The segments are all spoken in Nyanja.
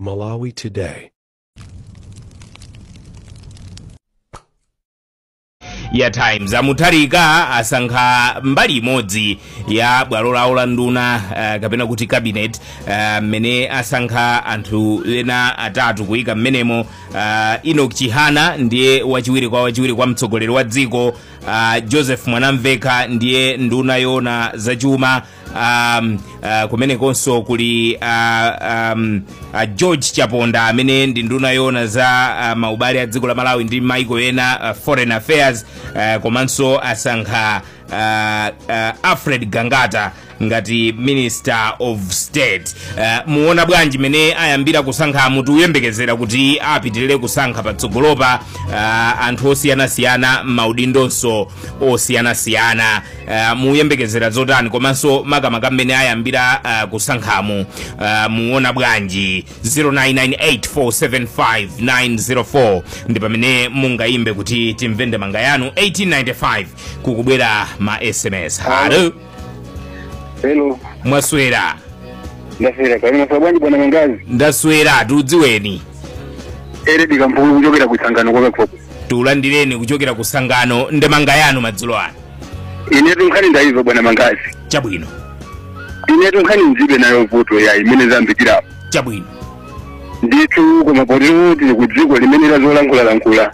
Malawi Today. Ya Times, a Mutharika asankha mbali imodzi ya bwalo lawo la nduna, kapena kuti cabinet, mmene asankha anthu ena atatu kuyika mmenemo. Enoch Chihana ndiye wachiwiri kwa mtsogoleri wa dziko, Joseph Mwanamveka ndiye nduna yona zachuma, kumenekonso kuli George Chaponda amene ndi nduna yona za maubale a dziko la Malawi ndi maiko ena, foreign affairs, komanso asankha Alfred Gangata ngati Minister of State. Muona bwanji mene ayambira kusankha? Mutiyembekezera kuti apitirire kusankha patsogolopa anthu osiyanasiyana, maudindonso osiyanasiyana? Muyembekezera zotani? Komanso makamaka mmene ayambira kusankhamu, muona bwanji? 0998475904 ndi pamene mungayimbe kuti timve ndemanga yanu. 1895 kukubwera ma SMS. Halo. Hello. Mwaswera? Ndaswera kani, mwaswera bwanji bwana Mangazi? Ndaswera, tiudziweni. Eredi Kampulu kuchokera ku Sangano kwa Kakhoko. Tiulandireni kuchokera ku Sangano, ndemanga yanu madzulo ano. Inetu nkhani ndayimva bwana Mangazi. Chabwino. Inetu nkhani nzibe nayo vuto ya imene zambikirapo. Chabwino. Ndithu, koma potero tili ku dziko limene lazolankhulalankhula,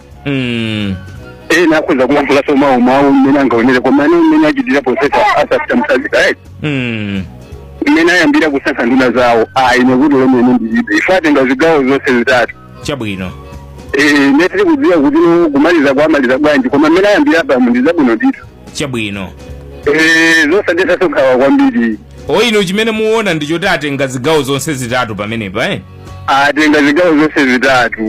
ena akhoza kulankhulaso mawu mawu mmene angaonere, koma ane mmene achitira posesa asapita msazika eti, mmene ayambira kusankha nduna zawo, ayi, nekuti lomene ndilibe ife atenga zigawo zonse zitatu. Chabwino. Ne tiri kudziwa kuti no kumaliza kwamaliza bwanji, koma mmene ayambira pamo ndi zabwino ndithu. Chabwino. Zosadetsa nkhawa kwambiri. Inu chimene muona ndichoti atenga zigawo zonse zitatu pamenepa, eh? Atenga zigawo zonse zitatu.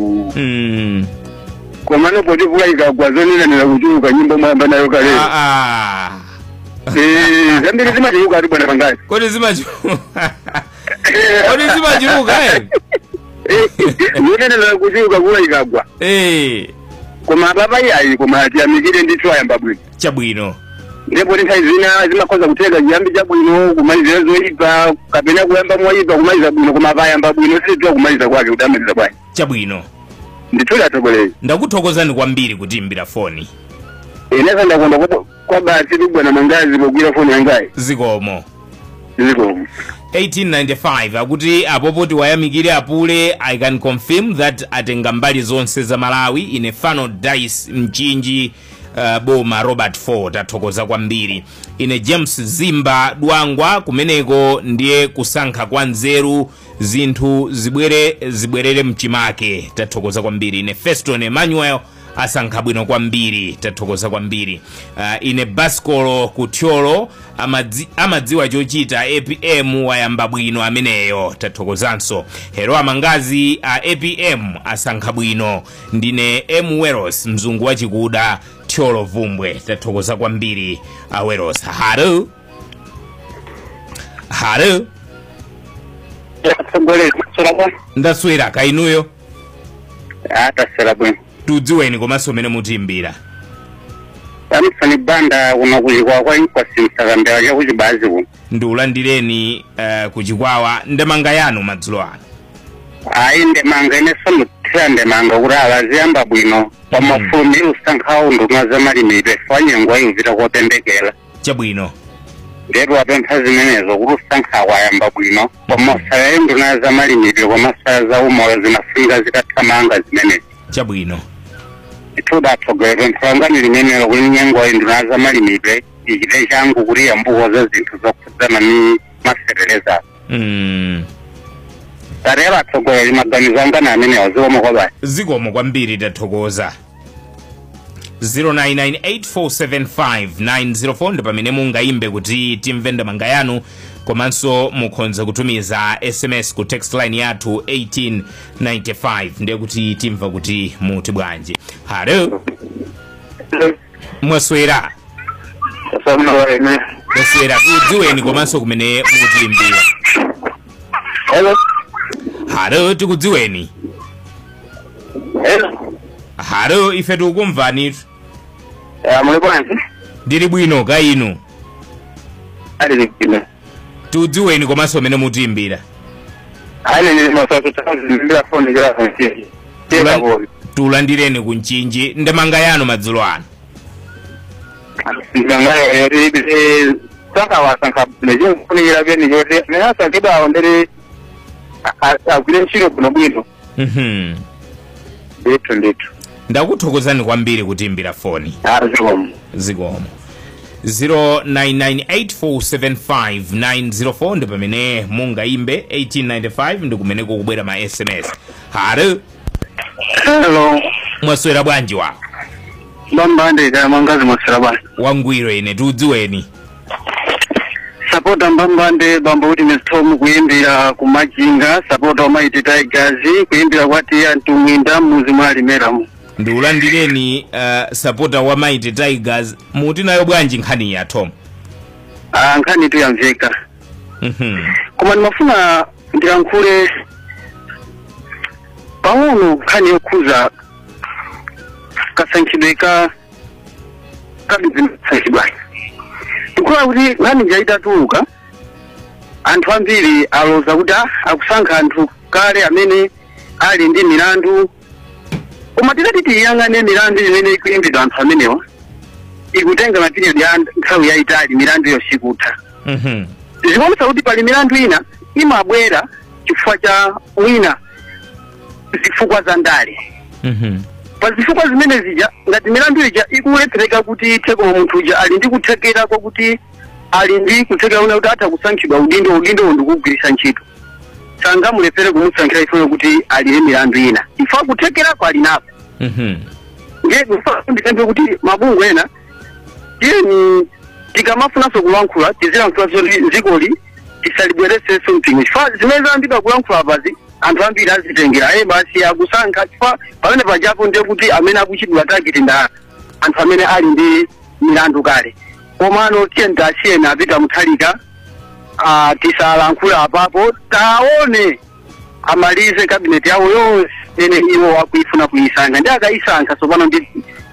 Komano poti mvula ikagwa zonenanira kuchuluka, nyimbo mwayamba nayo kale. Ah, ah. Zambiri zimachuluka ati bwana Mangazi. Kodi zimachuluka, eh? Zonenanira kuchuluka mvula ikagwa. Koma apapa iyayi, koma tiyamikire ndithu, ayamba bwino. Chabwino. Ndipo nthawi zina zimakhoza kutheka chiyambi chabwino kumalizira zoyipa, kapena kuyamba moyipa kumaliza bwino, koma apayamba bwino, sitidziwa kumaliza kwake kuti amaliza bwanji. Chabwino. Ndithu, atsogoleri. Ndakuthokozani kwambiri kutiimbira foni. Inenso ndakonda kwa basi tu bwana Mangazi pogwira foni yangayi. Zikomo. Zikomo. 1895 akuti apopoti wayamikire apule. I can confirm that atenga mbali zonse za Malawi. Ine Fano Dice, Mchinji, boma Robert 4. Tathokoza kwambiri. Ine James Zimba, Dwangwa. Kumeneko ndiye kusankha kwa nzeru, zinthu zibwere zibwerere mchimake. Tathokoza kwambiri. Ine Feston Emmanuel, asankha bwino kwambiri. Tathokoza kwambiri. Ine Bascolo Kuthyolo, amadziwa chochita. APM wayamba bwino ameneyo. Tathokozanso. Hello Amangazi, a APM asankha bwino. Ndine M Weros, mzungu wachikuda, Thyolo Vumbwe. Tathokoza kwambiri a Weros. Halo, halo. Atsogoleri, mwaswera bwanji? Ndaswera, kainuyo? Ataswera bwino. Tudziweni komanso mene mutiimbira. Samsoni Banda, kuno kuchikwawa kwa Inkwasi Msakambela chakuchibazi kuno. Ndiulandireni kuchikwawa, ndemanga yanu madzulo ano. Ayi, ndemanga ine somuthira ndemanga kuti alaziyamba bwino, koma fulumira usankhawo nduna zamalimidwe fa nyengo ayuvita kopembekera. Chabwino. Ndetu wapempha zimenezo kuti usankhawo ayamba bwino, koma usalaye nduna zamalimidwe koma za umoyo zinafunika zitathamanga zimenezi. Chabwino. Ithuda atsogoleri, pempho langa ni limenelo kuti nyengo ayi nduna zamalimidwe ichite changu kuti yambuko zinthu zokhudzana ni mafereleza. Tarero atsogoleri, maganizo anga na amenewo. Zikomo kwa basi. Zikomo kwambiri, tathokoza. 0998475904 ndi pamene mungayimbe kuti timve ndemanga yanu, komanso mukhoza kutumiza SMS ku text line yathu 1895, ndiye kuti timva kuti muti bwanji. Halo, mwaswera? Mwaswera, tikudziweni komanso kumene mutiimbira. Hello. Halo, tikudziweni. Hello. Halo, ife tikukumvani. Muli bwanji? Ndili bwino, ka inu? Ali bwino. Tikudziweni komanso mene mutiimbira. Ane masaso ndira foni kira mchinji. Tulandireni ku Mchinji. Ndemanga yanu madzulo ano. Ndemanga yeri saka wasanka lejo kunikira beni yote. Nena sankida ondere agwire ntchito kuno bwino. Ndithu. Ndakuthokozani kwambiri kutimbira foni. Zikomo. Zikomo. 0998475904 ndi pamene mungaimbe. 1895 ndi kumeneko kubwera ma SMS. Halo. Hello. Mwaswera bwanji wa? Mbambande kaya mangazi mwaswera bwanji. Wangwiro ine tudziweni. Sapota mbambande bambo kuti Mr. kuimbira kumajinga, sapota wa Mighty Tigers kuimbira kwati anthu mwinda muzi mwalimeramu. Ndiulandireni sapota wa Mighty Tigers. Muti nayo bwanji nkhani ya Tom? Nkhani tu yamveka. Koma ndimafuna ndilankhule pang'ono nkhani yokhuza kasankhidwe ka kabizinesi. Ndikuona kuti nkhani njaitatuluka anthu ambiri aloza kuti akusankha anthu kale amene ali ndi milandu. Koma tikati tiyang'ane milandu imene ikuyimbidwa anthu amenewa ikutenga mapiriyodi ya nthawi yayitali, milandu yosikutha. Zikuonetsa kuti pali milandu ina imabwera chifukwa cha wina zifukwa za ndale. Pa zifukwa zimene zija ngati milandu ija ikulephereka kuti ithe, koma munthu uja ali ndi kuthekera kwakuti ali ndi kuthekera una kuti atha kusankhidwa udindo ndikugwiritsa ntchito, sangamulephere kumusankhira ifeyo kuti aliye milandu ina ifa kuthekerako ali nako. Ndiye ndikembe kuti mabungwe ena tiyeni tikamafunanso kulankhula tizilankhula zoti dzikoli tisalibweretsenso mpingo, chifukwa zimene zambiri kulankhula apazi anthu ambiri azitengera basi akusankha, chifukwa pamene pajapo ndiye kuti amene akuchidwa target nda anthu amene ali ndi milandu kale. Komano tiyeni tasiyeni apita Mutharika, tisalankhula apapo, taone amalize kabineti yawo yonse imene iwo akuifuna kuyisankha, ndi akayisankha tsopano ndi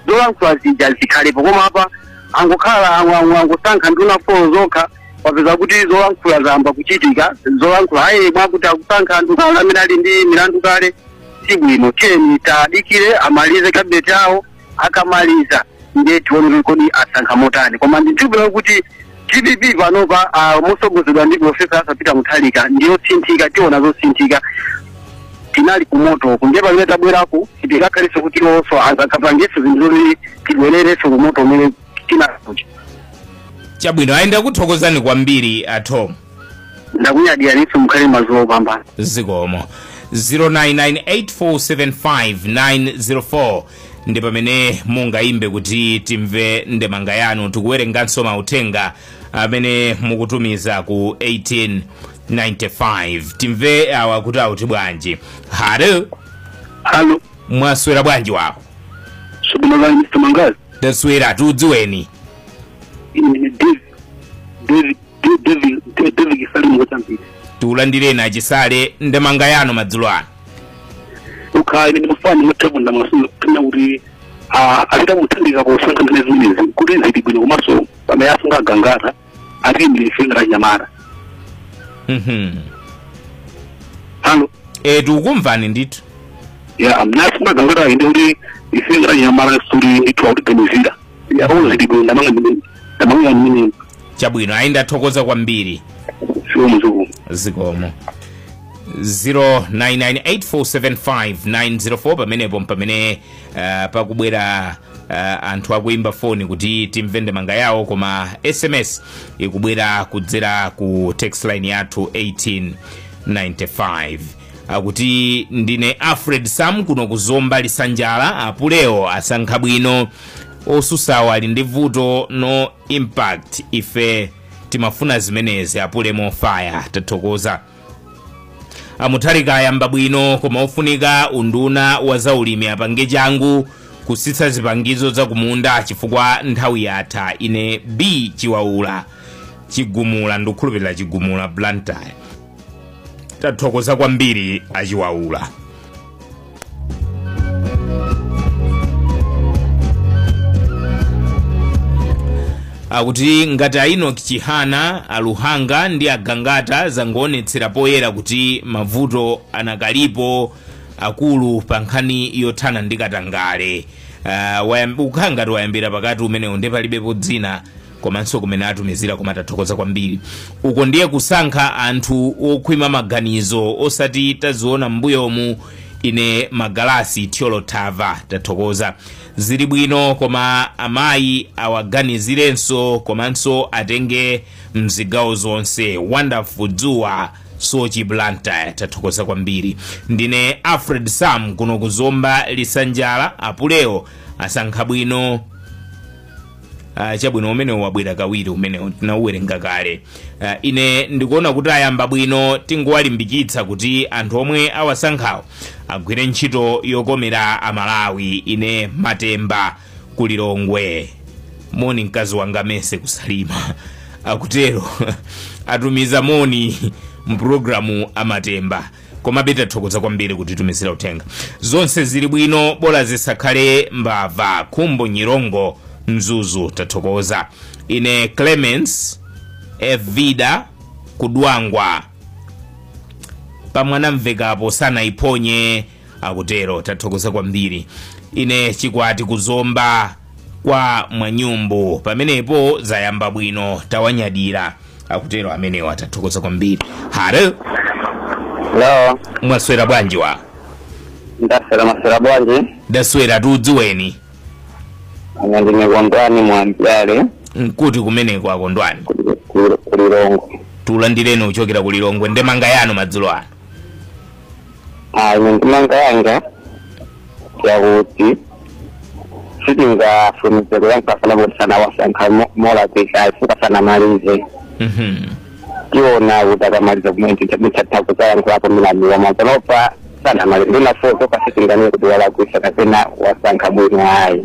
zolankhula zija zikhalepo. Koma apa angokhala angosankha nduna 4 zokha, wapeza kuti zolankhula zamba kuchitika, zolankhula ayi mwakuti akusankha anthu kale amene ali ndi milandu kale, sibwino. Tiyeni tadikire amalize kabineti yawo, akamaliza ndiye tione kodi asankha motani. Koma ndithupira kuti DPP panopa mosogozedwa ndi Profesa Arthur Peter Mutharika ndiyosinthika, tiona zosinthika. Tinali kumoto uku ndiye pamene tabwerako tikakhaliso kuti lonso akapangeso zinthu zoti tibwererenso kumoto umene tinakucha. Chabwino, ayenda kuthokozani kwambiri a Tom. Ndakunyadiraninso, mukhale madzulo opambana. Zikomo. 0998475904 ndi pamene mungaimbe kuti timve ndemanga yanu. Tikuwerenganso mauthenga amene mukutumiza ku 1895. Timve awa kuti auti bwanji. Halo. Halo. Mwaswera bwanji wapo? Subhanallah, Mr. Mangazi. Taswera, tudziweni. Ine David Salim Mozambique. Tulandireni achisale, ndemanga yanu madzulo ano. Ukha ine ndimafana mutebunda masungu kuna kuti apita kuthandiza kusankha zimene zimenezi kuti zili bwino, komanso pamene asunga gangata atiyimire ife ngati anyamata. Halo. Tikukumvani ndithu. Ya amene asunga gangata inde kuti ife ngati anyamata suli ndithu akutiganizira. Ya ono zili bwino ndamanga ndimene. Chabwino, ayi ndathokoza kwambiri. Zikomo. Zikomo. 0998475904 pamenepo pamene pakubwera anthu akuimba foni kuti timve ndemanga yawo, koma SMS ikubwera kudzera ku text line yathu 1895. Akuti ndine Alfred Sam kuno kuzomba Lisanjala. Apulewo asankha bwino, osusawo ali ndi vuto, no impact, ife timafuna zimenezi, apule mofaya. Tathokoza. Amutharika ayamba bwino, koma ofunika unduna wa zaulimi apange changu kusitsa zipangizo za kumunda chifukwa nthawi yatha. Ine B Chiwaula Chigumula, ndikukhulupirira Chigumula Blantyre. Tathokoza kwambiri achiwaula. Akuti ngati a Enoch Chihana, aluhanga ndi agangata zangoonetsera poyera kuti mavuto anakalipo akulu pa nkhani yothana ndi katangale. Ukhala ngati wayambira pakati umenewo, ndi palibepo dzina komanso kumene atumizira, koma tathokoza kwambiri. Uko ndiye kusankha anthu okhwima maganizo, osati taziona m'mbuyomu. Ine Magalasi Thyolo Thava, tathokoza. Zili bwino, koma amayi awaganizirenso komanso atenge mzigawo zonse. Wonderful Dzuwa Sochi Blantyre, tathokoza kwambiri. Ndine Alfred Sam kuno kuzomba Lisanjala. Apulewo asankha bwino. Chabwino, umenewo wabwera kawiri, umenewo tinauwerenga kale. Ine ndikuona kuti ayamba bwino, tingowalimbikitsa kuti anthu omwe awasankhawo agwire ntchito yokomera Amalawi. Ine Matemba Kulilongwe. Moni mkazi wanga Mese kusalima, akutero atumiza moni mpulogalamu Amatemba, komabe tathokoza kwambiri kuti tumizira uthenga. Zonse zili bwino, bola zisakhale mbava. Khumbo Nyirongo Mzuzu, tathokoza. Ine Clemens Evida Kudwangwa, pamwanamvekapo sanaiphonye, akutero, tathokoza kwambiri. Ine Chikwati Kuzomba kwa Mwanyumbu, pamenepo zayamba bwino, tawanyadira, akutero amenewo, tathokoza kwambiri. Hello. Hello. Mwaswera bwanji wa? Ndaswera, maswera bwanji? Ndaswera, tudziweni. Ine ndine Kondwani Mwambyale. Nkuti kumeneko, Akondwani? Kulilongwe. Tulandireni kuchokera Kulilongwe, ndemanga yanu madzulo ano. Ah, ine ndemanga yanga yakuti sitingafumize kuyankafana kuti sanawasankha molakwika, sikasanamalize. Tiona kuti akamaliza kumene tithatha kuzayankhulapo milandu mapanopa sanamalize ndinafoto pasitinganiye kuti walakwisa kapena wasankha bwino, ayi.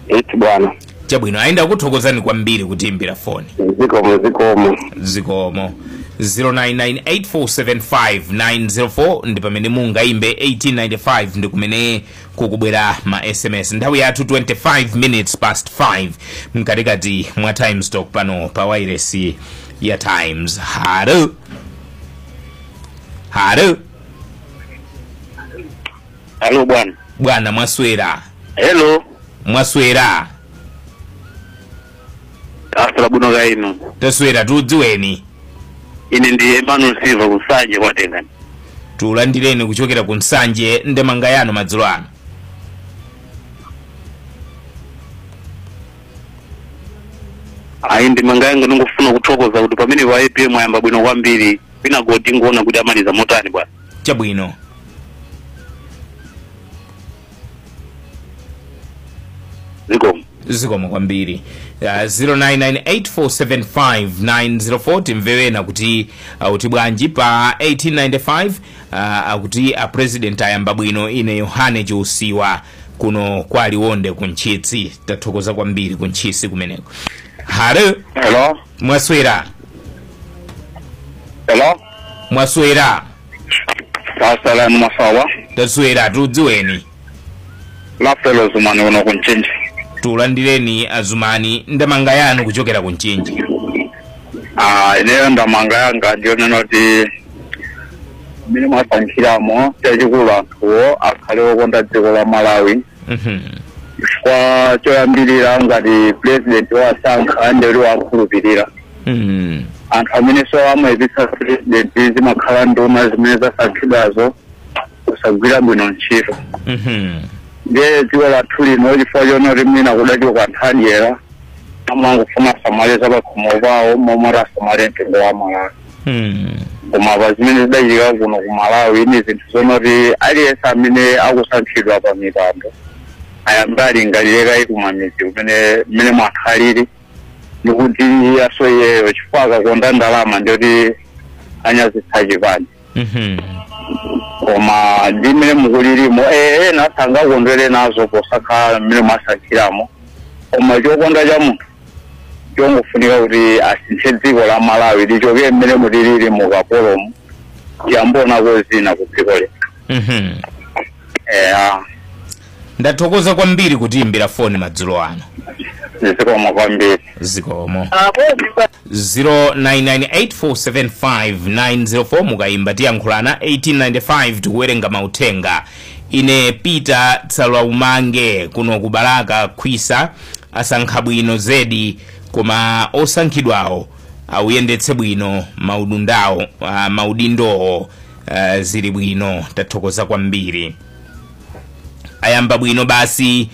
Iti bwana. Chabwino, ayenda kuthokozani kwambiri kutiimbira foni. Zikomo, zikomo. Zikomo. 0998475904 ndi pamene mungayimbe, 1895 ndi kumene kukubwera ma SMS. Nthawi yathu 25 minutes past 5, mkatikati mwa Times Talk pano pa wairesi ya Times. Hello, hello. Hello bwana. Bwana, mwaswera? Hello. Mwaswera? Aswera bwino kaino. Taswera, tudziweni. Ine ndi Emmanuel Silva Kusanje kwatengani. Tulandireni kuchokera ku Nsanje, ndemanga yanu madzulo ano. Ayi, ndemanga yanga ningofuna kuthokoza kuti pamene wa APM ayamba bwino kwambiri, pinagoti ngoona kuti amaliza motani bwana. Chabwino. Zikomo. Zikomo kwambiri. 0998475904 timvewena kuti uti bwanji pa 1895. Akuti a president ayamba bwino. Ine Yohane Chiusiwa kuno kwa Liwonde Kuntchitsi, tathokoza kwambiri Kuntchisi kumeneko. Hello. Hello. Mwaswera? Hello. Mwaswera? Asalamu masawa. Taswera, tudziweni. Lafelo Zumani uno kunchinji. Tulandireni Azumani, ndemanga yanu kuchokera kunchinji. Ah, ineyo ndemanga yanga ndiyonena kuti mmene mwasankhiramo, chachikulu anthuwo akhale okonda dziko la Malawi. Kwa choyambirira, ngati president wasankha nderi wakhulupirira. Anthu amene so amayipitsa president zimakhala nduna zimene zasankhidwazo kusagwira bwino ntchito. Ndiye dziko lathu lino, chifukwa chonoti mwina kudachoka anthu adyera, amangofuna asamale za pakhomo pawo momwe asamale mtengo wa Malawi. Koma pa zimene zidachitika kuno ku Malawi ni zinthu zonoti aliyense amene akusankhidwa pa mipando ayambe alingalire kayi kumamizi kumene mmene mwakhaliri, ndikuti aso iyeyo, chifukwa akakonda ndalama ndiyoti anyazitsa chipani. Koma ndi mmene mukulirimo, ena sangakondwere nazo posakhala mmene mwasankhiramo, koma chokonda cha munthu chongofunika kuti asinthe dziko la Malawi lichoke mmene mutilili mukapolomo, tiyambonako zina ku dziko lino. Eya. Ndathokoza kwambiri kutiimbira foni madzulo ano. Zikomo kwambiri. Zikomo. 0998475904 mukayimba tiyankhulana. 1895 tikuwerenga mauthenga. Ine Peter Tsalwaumange kuno ku Balaka Khwisa, asankha bwino zedi, koma osankhidwawo awuyendetse bwino maudundawo, maudindowo, zili bwino. Tathokoza kwambiri. Ayamba bwino basi,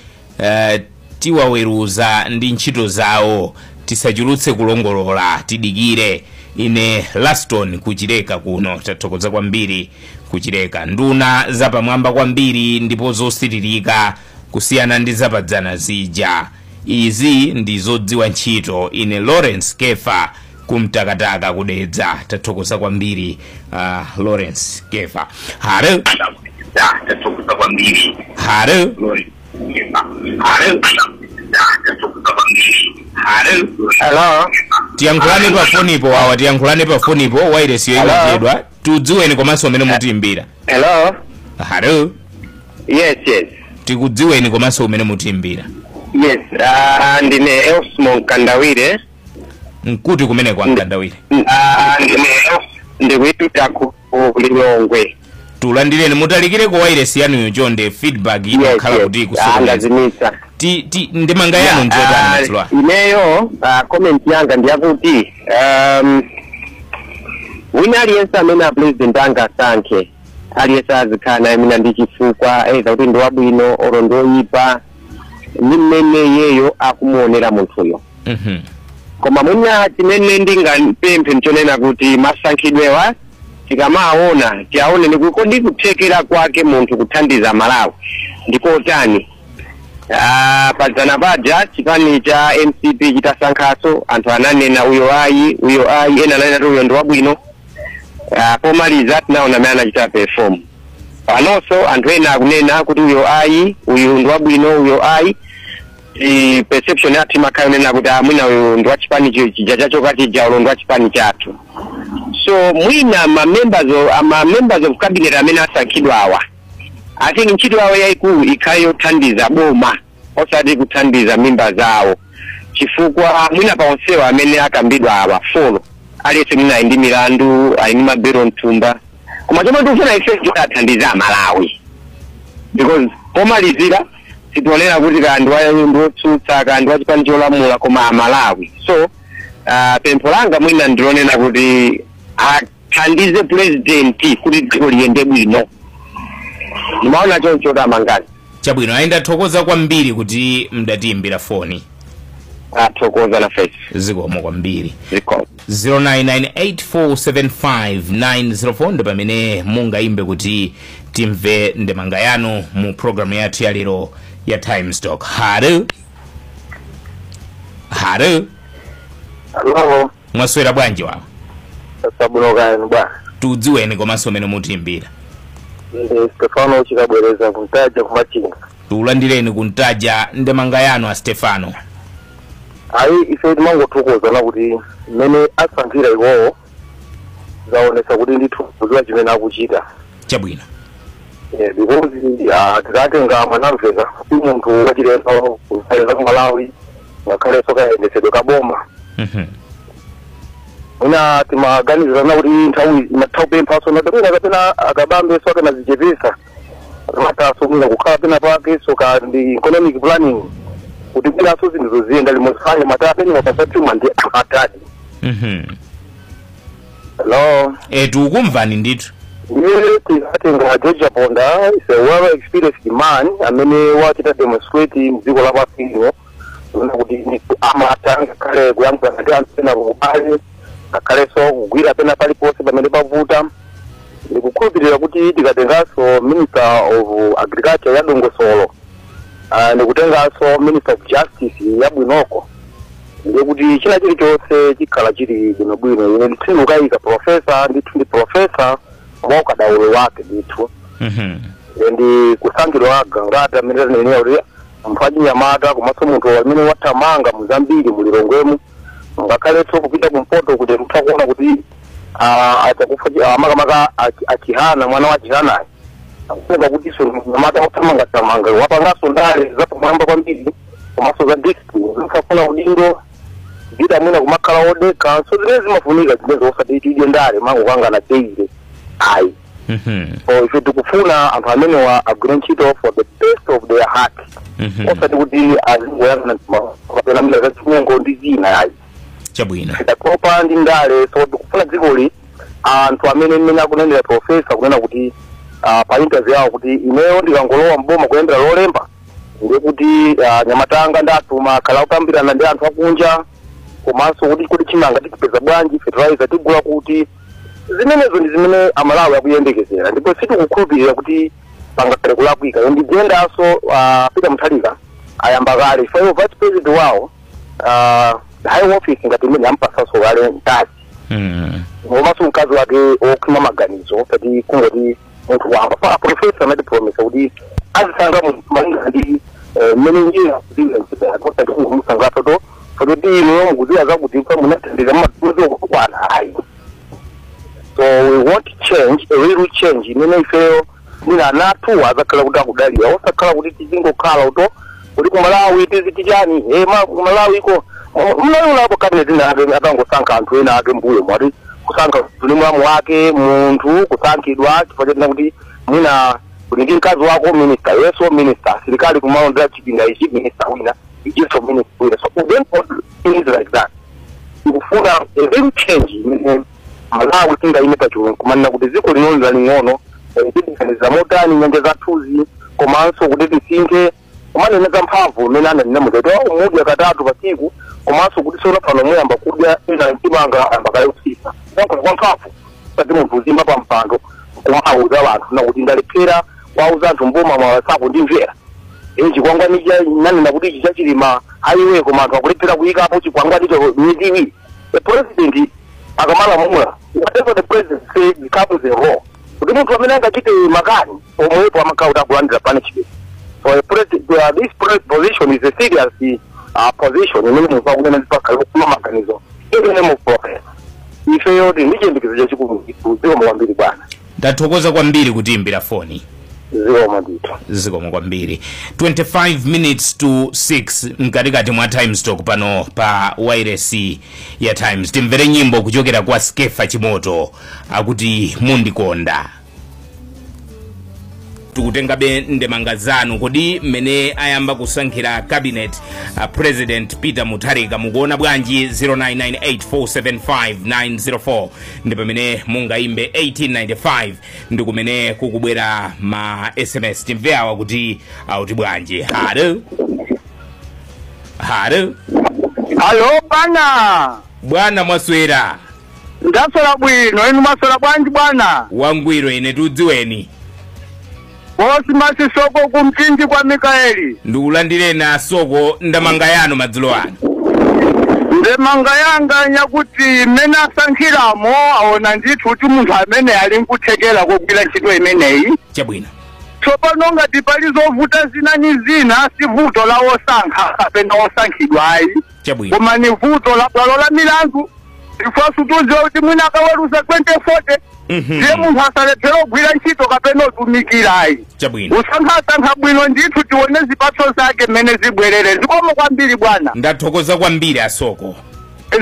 tiwaweruza ndi ntchito zawo, tisachulutse kulongolola, tidikire. Ine Laston kuchileka kuno. Tathokoza kwambiri kuchileka. Nduna zapamwamba kwambiri ndipo zosiririka kusiyana ndi zapadzana zija, izi ndi zodziwa ntchito. Ine Lawrence Kefa kumtakataka kudedza. Tathokoza kwambiri, Lawrence Kefa. Hello. Tathokoza kwambiri. Hello. Hello. Hello. Tiyankhulane pa fonipo wawa, tiyankhulane pa fonipo, wairesiyo imachedwa. Tudziweni komanso umene mutiimbira. Hello. Hello. Yes. Tikudziweni komanso umene mutiimbira. Yes, ndine Elsmo Nkandawire. Nkuti kumene kwa Nkandawire? Ndine ndikuimbira ku Lilongwe. Tulandireni, mutalikire ku wairesi yanuyo chonde, feedback imakhala kuti kusokoneza. Ndazimitsa. Ti ndemanga yanu njotani madzulo ano? Ineyo comment yanga ndiyakuti wina aliyense amene a president anga asankhe, aliyense azikhala naye mina ndi chifukwa, either kuti ndi wabwino oro ndi oyipa, ndi mmene iyeyo akumuonera munthuyo. Koma mwina chimene ndingapemphe nchonena kuti masankhidwewa tikamaona tiaone ndikukodi kuthekera kwake munthu kuthandiza Malawi ndikotani. Padzana paja chipani cha MCP chitasankhaso anthu ananena uyo ayi, uyo ayi, ena ananena kuti uyo ndi wabwino. Pomaliza tinaona amene anachita perform. Panonso anthu ena akunena kuti uyo ayi, uyu ndi wabwino, uyo ayi. Perception yathu imakhala yonena kuti mwina uyu ndi wachipani chija chachoka chija, ulo ndi wachipani chathu. So mwina ma members of cabinet amene asankhidwa awa, I think ntchito yawo yayikulu ikhale yothandiza boma osati kuthandiza mimba zawo, chifukwa mwina pa onsewa amene akambidwa awa four, aliyense mwina ali ndi milandu, ali ndi mabero mthumba, koma chomwe tikufuna ife ndi athandiza Amalawi, because pomalizira sitionera kuti kandi ndi wotsutsa kandi wachipani cholamula, koma Amalawi. So pempho langa mwina ndilonena kuti athandize president kuti dziko liyende bwino. Ndimaona choncho tamangani. Chabwino, ayi, ndathokoza kwambiri kuti mdatiimbira foni. Athokoza na face. Zikomo kwambiri. Zikomo. 0998475904 ndi pamene mungayimbe kuti timve ndemanga yanu mu programu yathu ya lero ya Times Talk. Hello. Hello. Hello. Mwaswera bwanji wawa? Sabuno kani bwana. Tudziweni komanso umene mutiimbira. Ndi Stefano Chikabwereza kumtaja kumachinga. Tulandireni kuntaja, ndemanga yanu a Stefano. Ayi, ife timangothokoza na kuti mmene asankhira iwowo zaonesa kuti ndithu kuziwa chimene akuchita. Chabwino. Because tikatenga Mwanamveka si munthu wachilendo kusaleza ku Malawi, ngakhalenso kayendetsedwe kaboma. Mwina timaganizirana kuti nthawi imatha kupemphaso napena kapena akabambeso akanazichepesa mataso mwina kukhala pena pake, so ka ndi economic planning kuti mwinaso zinthu zoziyenda limodzi fanye matape ni mapasatuma ndi atati. Hello. Tikukumvani ndithu. Ndiye tikatenga George Chaponda is a well experienced man amene wachita demonstrate mdziko lapansi lino kuti amatha ngakhale kuyankhula ndi anthu pena kubale, ngakhalenso kugwira pena paliponse pamene pavuta. Ndikukhulupirira kuti tikatenganso Minister of Agriculture ya dongosolo, ndikutenganso Minister of Justice yabwinoko, ndiye kuti china chilichonse chikhala chili bwinobwino. Ine ndithu ndikukayika professor, ndithu ndi professor mwa ukadaulo wake ndithu. Ndi kusankhidwa Gangata amene tanenera kuti munthu wachinyamata komanso munthu amene wathamanga muzambiri mulilongwemu, ngakhalenso kupita kumpoto kuti mutha kuona kuti achakufa makamaka achihana mwana wa Chihanayi. Akuoneka kuti so mnyamata othamangathamanga, wapangaso ndale zapamwamba kwambiri komanso za discipline, zimafuna udindo zita mwina kumakhala odekha. So zimene zimafunika zimene osati tidye ndale mangokangana daily, ayi. So ife tikufuna anthu amenewa agwire ntchito for the best of their heart, osati kuti azingoyang'ana kapena mila za chinyengo ndi zina, ayi. Tatopa ndi ndale. So tikufuna dzikoli anthu amene mmene akunenera professor kunena kuti pa interview yawo kuti ineyo ndikangolowa mboma kuyendera Lolemba, ndiye kuti nyamatanga ndatuma khala kukambirana ndi anthu akunja, komanso kuti chimanga tikupeza bwanji, fertilizer tigula kuti. Zimenezo ndi zimene Amalawi akuyembekezera, ndipo sitikukhulupirira kuti pangakhale kulakwika. Ndijendanso Peter Mutharika ayamba kale chifukwa iwo vice president wawo, high office ngati imene ampasanso kale mkazi, komanso mkazi wake okhwima maganizo, osati kungoti munthu wamba. Pa professor anatipromisa kuti azisankha munthu malingana ndi mmene njira kuziwira ntchito yake, osati kungomusankhaso to kuti inuyo mukudziwa zakuti kwa munathandiza mumatuzo kukwana, ayi. So we want change, a real change imene ifeyo mwina anathu azakhala kuti akudalira, osakhala kuti tizingokhala uto kuti kumalawi tiziti chani kumalawi iko mnayonapo cabinet ina ake atangosankha anthu ena ake mbuyo mwati kusankha tuli mulamu wake munthu kusankhidwa chifukwa chatina kuti mwina kuti ndi mkazi wako minister, yeso minister, asilikali kumalondera chipinda ichi minister wina, ichinso minister wina. So we don't want things like that. Tikufuna a real change imene Malawi tingayime pachulu kumanena kuti dziko lino laling'ono, tiganiza motani nyanja zathuzi, komanso kuti tisinthe kumanena za mphamvu imene ananena muti umudya katatu pa tsiku, komanso kuti sono pano muyamba kudya ina mchimanga ayamba kale kutsika kuyankhula kwa mphamvu, sati munthu uzimba pa mpando kumauza anthu nakuti ndalephera kwauza anthu mboma mwawasakundimvera. Chikwangwani nanena kuti ichi chachilima highway, koma anthu akulephera kuyikapo chikwangwanicho miyezi 2. The president akamalamula, whatever the president say becomes a law, kuti munthu amene angachite makani omwepo amakhala kuti akulandira punishment. So a president, this position is a serious position imene munthu akunena ndi pakhale kufuna maganizo in the name of professor. Ifeyo ndi chiyembekezo chachikulu. Zikomo kwambiri, bwana. Ndathokoza kwambiri kutiimbira foni. Zikomo ndithu. Zikomo kwambiri. 25 minutes to 6, mkatikati mwa Times Talk pano pa wireless ya Times. Timvere nyimbo kuchokera kwa Skefa Chimoto, akuti "Mundikonda". Tikutengabe ndemanga zanu. Kodi mmene ayamba kusankhira cabinet President Peter Mutharika mukuona bwanji? 0998475904 ndi pamene mungayimbe, 1895 ndi kumene kukubwera ma SMS. Timve awa kuti auti bwanji. Halo, halo. Alo bwana. Bwana, mwaswera? Ndaswera bwino, inu mwaswera bwanji bwana? Wangwiro ine, tudziweni. Bosi Masisoko kumchinji kwa Mikaeli. Ndikulandireni asoko, ndemanga yanu madzulo ano. Ndemanga yanga nyakuti mmene asankhiramo aona ndithu kuti munthu amene ali nkuthekera kugwira ntchito imeneyi. Tsopano ngati pali zovuta zina ni zina, si vuto la osankha kapena osankhidwa ayi, koma ni vuto la bwalo la milandu, chifukwa tudziwa kuti mwina akaweruza 2040, ndiye munthu asalephera kugwira ntchito kapena otumikira ayi. Usankhasankha bwino ndithu, tione zipatso zake mmene zibwerere. Zikomo kwambiri bwana. Ndathokoza kwambiri asoko.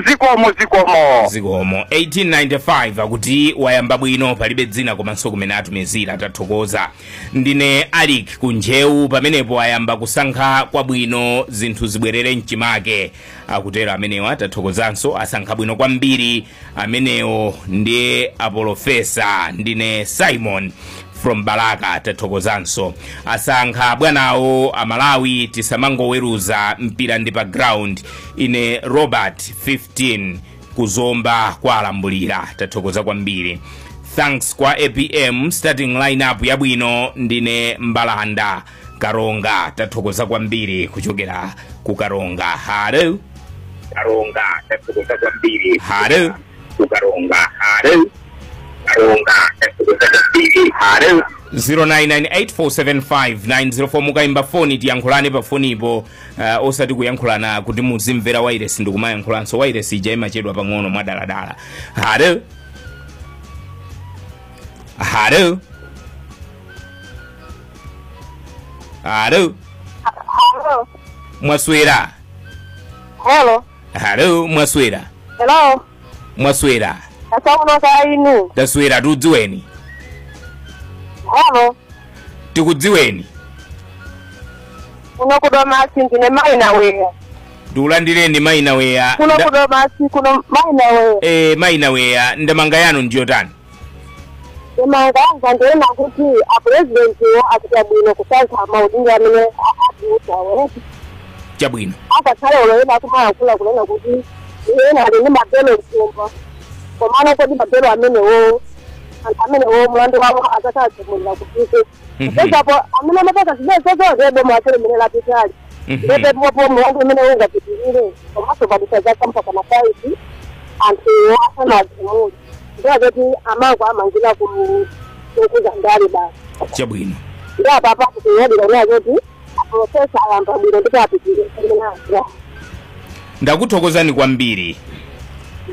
Zikomo, zikomo. Zikomo. 1895 akuti wayamba bwino, palibe dzina komanso kumene atumizira, tathokoza. Ndine Alik Kunjewu, pamenepo ayamba kusankha kwabwino, zinthu zibwerere mchimake, akutero amenewa, tathokozanso. Asankha bwino kwambiri amenewo ndiye aprofessor. Ndine Simon from Balaka, tathokozanso. Asankha bwanawo, Amalawi tisamangoweruza, mpira ndi pa ground. Ine Robert 15 kuzomba kwa Alambulira, tathokoza kwambiri. Thanks kwa APM, starting lineup yabwino. Ndine Mbalanda Karonga, tathokoza kwambiri kuchokera ku Karonga. Halo, Karonga, tathokoza kwambiri. Halo, Karonga. Halo, Karonga, tathokoza kwambiri. Halo. 0998475904, mukayimba foni tiyankhulane pa fonipo, osati kuyankhulana kuti muzimvera wireless ndikumayankhulanso. Wireless ija imachedwa pang'ono mwadaladala. Halo, halo. Hello. Hello. Mwaswera? Hello. Hello, mwaswera? Hello. Mwaswera? Tasauno kainu. Taswera, tudziweni. Hello. Tikudziweni. Kuno kudomasi ndine maina weya. Ndikulandireni maina weya. Kuno kudomasi kuno maina weya. Maina weya, ndemanga yanu ndiyotani? Ndemanga yanga ndiona kuti a president achita bwino kusankha maudindo amene atiuza wetu. Chabwino. Akakhale oloyena kumayankhula kunena kuti ena ali ndi mabelo mtumba. Komano kodi mabelo amenewo anthu amenewo mlandu wawo adzakachimulira kupite. Pesapo amene amapaka zimenezo ndebo mwachero mene lapitali. Ndipo mlandu umene ungapitirire komanso padisa zaka mpaka na 5 anthu asanadzimule. Ndiye kuti amango amangira kukuza ndale basi. Chabwino. Ndiye papa kuyadira nayo kuti profesa ayamba bwino ndipo apitirire. Ndakuthokozani kwambiri.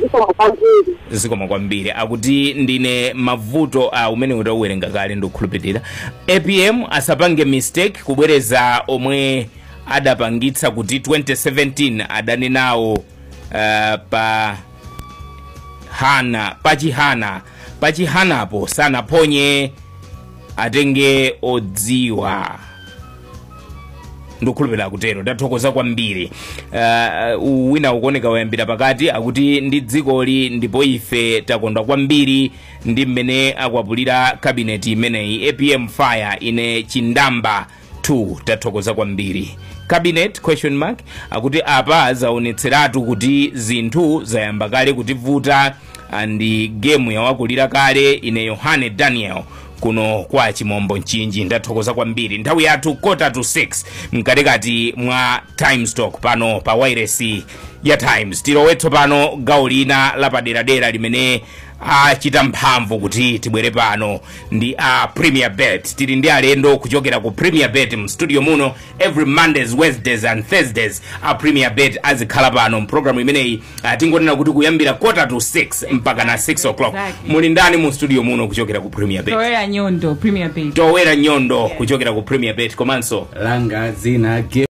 Zikomo kwambiri. Zikomo kwambiri. Akuti ndine mavuto a umene utauwerenga kale ndikukhulupirira. APM asapange mistake kubwereza omwe adapangitsa kuti 2017 adani nawo pa hana pachihana pachihanapo sanaponye atenge odziwa. Ndikukhulupirira kutero. Ndathokoza kwambiri. Wina ukuoneka wayambira pakati akuti ndi dzikoli ndipo ife takondwa kwambiri ndi mmene akwapulira cabinet imeneyi. APM fire ine chindamba 2. Tathokoza kwambiri. Cabinet question mark akuti apa zaonetseratu kuti zinthu zayamba kale kutivuta ndi game yawakulira kale. Ine Yohane Daniel kuno kwa Chimombo Mchinji. Ndathokoza kwambiri. Nthawi yathu 5:45 mkatikati mwa Times Talk pano pa wireless ya Times. Tilowetso pano gawo lina lapaderadera limene achita mphamvu kuti tibwere pano ndi a Premier Bet. Tili ndi alendo kuchokera ku Premier Bet mu studio muno every Mondays, Wednesdays and Thursdays. A Premier Bet azikhala pano program imeneyi tingonena kuti kuyambira 5:45 mpaka na 6 o'clock. Exactly. Muli ndani mu studio muno kuchokera ku Premier Bet? Towera Nyondo, Premier Bet. Towera Nyondo, yeah. Kuchokera ku Premier Bet komanso langa zina.